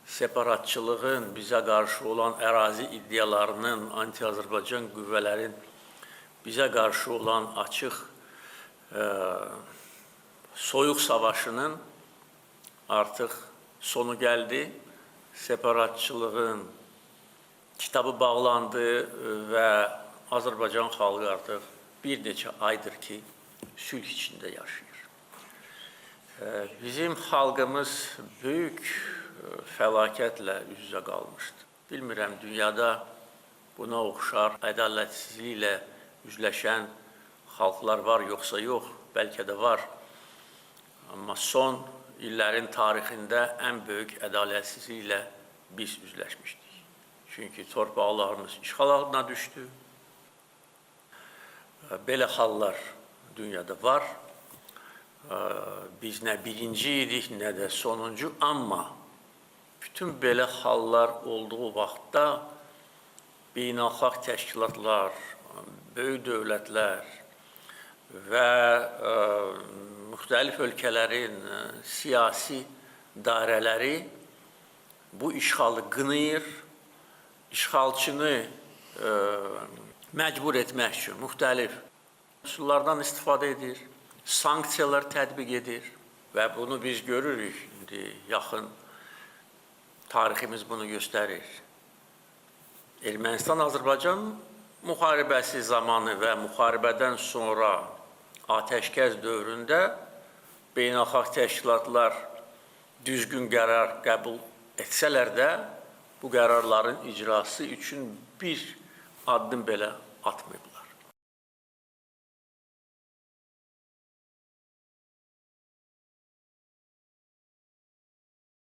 Separatçılığın, bizə qarşı olan ərazi iddialarının, anti-Azərbaycan qüvvələrin bizə qarşı olan açıq soyuq savaşının artıq sonu gəldi. Separatçılığın kitabı bağlandı və Azərbaycan xalqı artıq bir neçə aydır ki, sülh içində yaşayır. Bizim xalqımız böyük fəlakətlə üz-üzə qalmışdı. Bilmirəm, dünyada buna oxşar ədalətsizliklə üzləşən xalqlar var, yoxsa yox, bəlkə də var. Amma son illərin tarixində ən böyük ədalətsizliklə biz üzləşmişdik. Çünki torpaqlarımız işğal altına düşdü. Belə hallar dünyada var. Biz nə birinci idik, nə də sonuncu, amma bütün belə hallar olduğu vaxtda beynəlxalq təşkilatlar, böyük dövlətlər və müxtəlif ölkələrin siyasi dairələri bu işğalı qınayır, işğalçını məcbur etmək üçün müxtəlif üsullardan istifadə edir, sanksiyalar tətbiq edir və bunu biz görürük indi, yaxın tariximiz bunu göstərir. Ermənistan-Azərbaycan müharibəsi zamanı və müharibədən sonra atəşkəs dövründə beynəlxalq təşkilatlar düzgün qərar qəbul etsələr də, bu qərarların icrası üçün bir addım belə atmayıblar.